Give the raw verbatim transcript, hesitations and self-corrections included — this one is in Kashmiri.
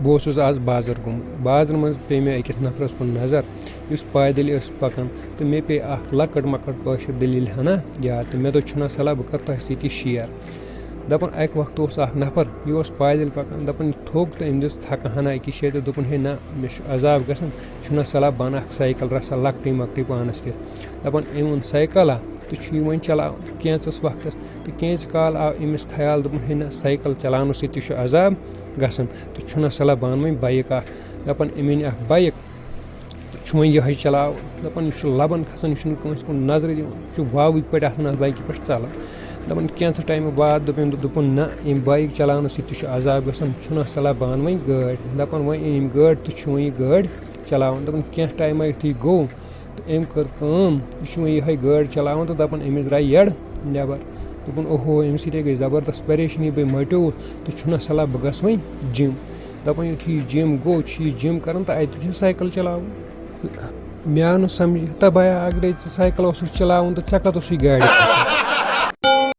بہٕ اوسُس آز بازر گوٚمُت۔ بازرٕ منٛز پیٚیہِ مےٚ أکِس نفرَس کُن نظر، یُس پایدٔلۍ اوس پَکان، تہٕ مےٚ پیٚیہِ اَکھ لۄکٕٹ مۄکٕٹ کٲشِر دٔلیٖل ہنا یاد، تہٕ مےٚ دوٚپ، "چھُنا صلاح بہٕ کَرٕ تۄہہِ سۭتۍ یہِ share؟" دَپان، اَکہِ وقتہٕ اوس اَکھ نفر، یہِ اوس پایدٔلۍ پَکان، دَپان، یہِ تھوٚک تہٕ أمۍ دِژ تھَکہٕ ہنا أکِس جایہِ تہٕ دوٚپُن، "ہے نہ، مےٚ چھُ عذاب گژھان، چھُنا صلاح بہٕ اَنہٕ اَکھ سایکل رَژھا لۄکٹٕے مۄکٹٕے پانَس کِژھ؟" دَپان، أمۍ اوٚن سایکل اَکھ تہٕ چھُ یہِ وۄنۍ چلاوان کینٛژَس وقتَس۔ تہٕ کینٛژِ کالہٕ آو أمِس خیال، دوٚپُن، "ہے نہ، سایکل چلاونہٕ سۭتۍ تہِ چھُ عذاب گژھان، تہٕ چھُنہ صلاح بہٕ اَنہٕ وۄنۍ بایِک اَکھ؟" دَپان، أمۍ أنۍ اَکھ بایِک تہٕ چھُ وۄنۍ یِہوٚے چلاوان۔ دَپان، یہِ چھُ لَبَن کھسان، یہِ چھُنہٕ کٲنٛسہِ کُن نظرٕے دِوان، یہِ چھُ واوٕکۍ پٲٹھۍ آسان اَتھ بایِکہِ پٮ۪ٹھ ژَلان۔ دَپان، کینٛژھٕ ٹایمہٕ بعد دوٚپ أمۍ، دوٚپُن، "نہ، ییٚمہِ بایِک چلاونہٕ سۭتۍ تہِ چھُ عذاب گژھان، چھُنہ صلاح بہٕ اَنہٕ وۄنۍ گٲڑۍ؟" دَپان، وۄنۍ أنۍ أمۍ گٲڑۍ تہٕ چھُ وۄنۍ یہِ گٲڑۍ چلاوان۔ دَپان، کینٛہہ ٹایمہ یُتھُے گوٚو، تہٕ أمۍ کٔر کٲم، یہِ چھُ وۄنۍ یِہوٚے گٲڑۍ چلاوان تہٕ دَپان، أمِس درٛاے یَڈ نٮ۪بر۔ دوٚپُن، اوہو، أمۍ سۭتۍ گٔے زبردست پریشٲنی، بہٕ مۄٹیووُس تہٕ چھُنہ صلاح بہٕ گژھٕ وۄنۍ جِم۔ دَپان، یُتھُے یہِ جِم گوٚو، چھُ یہِ جِم کران تہٕ اَتہِ چھُ سایکل چلاوان۔ مےٚ آو نہٕ سمجھ، ہتا بایا، اگرے ژٕ سایکل اوسُکھ چلاوان تہٕ ژےٚ کتھ اوسُے گاڑِ کھسُن؟